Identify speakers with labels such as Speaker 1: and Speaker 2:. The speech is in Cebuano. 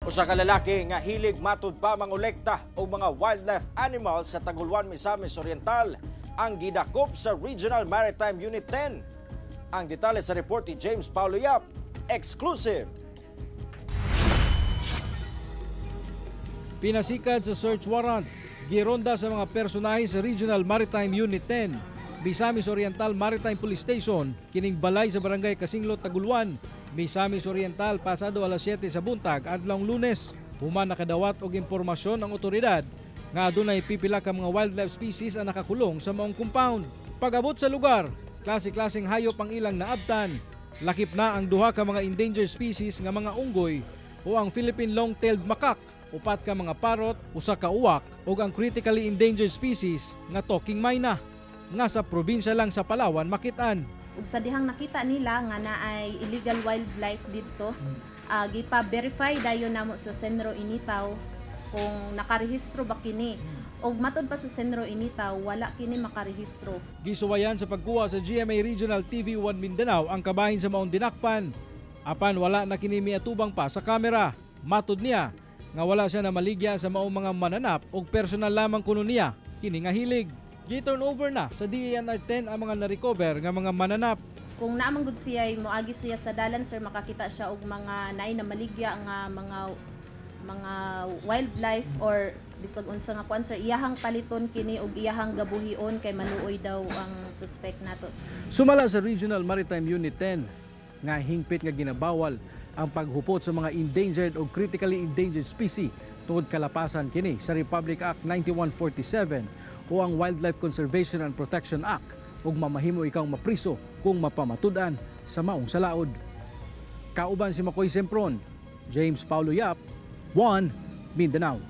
Speaker 1: Usa ka lalaki nga hilig matud pa mangolekta og mga wildlife animals sa Taguluan, Misamis Oriental ang gidakop sa Regional Maritime Unit 10. Ang detalye sa report ni James Paulo Yap. Exclusive.
Speaker 2: Pinasikad sa search warrant, gironda sa mga personahe sa Regional Maritime Unit 10, Misamis Oriental Maritime Police Station, kining balay sa Barangay Kasinglot, Taguluan, Misamis Oriental, pasado alas 7 sa buntag, adlawng Lunes. Human nakadawat og impormasyon ang otoridad nga adunay pipila ka mga wildlife species ang nakakulong sa maong compound. Pag-abot sa lugar, klase-klaseng hayop ang ilang naabtan. Lakip na ang duha ka mga endangered species nga mga unggoy o ang Philippine long-tailed macaque, upat ka mga parrot, usa ka uwak ug ang critically endangered species nga talking myna nga sa probinsya lang sa Palawan makit-an.
Speaker 3: Ug sa dihang nakita nila nga naay illegal wildlife didto, gipa-verify dayon namo sa Senro Initaw kung nakarehistro ba kini. Ug matud pa sa Senro Initaw, wala kini makarehistro.
Speaker 2: Gisuwayan sa pagkuha sa GMA Regional TV 1 Mindanao ang kabahin sa maong dinakpan. Apan wala na kini miatubang pa sa kamera. Matud niya nga wala siya na maligya sa maong mga mananap ug personal lamang kuno niya kini nga hilig. Gi-turn over na sa DENR 10 ang mga na-recover nga mga mananap.
Speaker 3: Kung naa man gud siya, moagi siya sa dalan, sir, makakita siya og mga naay na maligya nga mga wildlife or bisag unsa nga kuan, sir, iyahang paliton kini og iyahang gabuhion kay maluoy daw ang suspect nato.
Speaker 2: Sumala sa Regional Maritime Unit 10 nga hingpit nga ginabawal ang paghupot sa mga endangered o critically endangered species tungod kalapasan kini sa Republic Act 9147 o ang Wildlife Conservation and Protection Act ug mamahimo ikaw mapriso kung mapamatud-an sa maong salaod. Kauban si Makoy Sempron, James Paulo Yap, 1 Mindanao.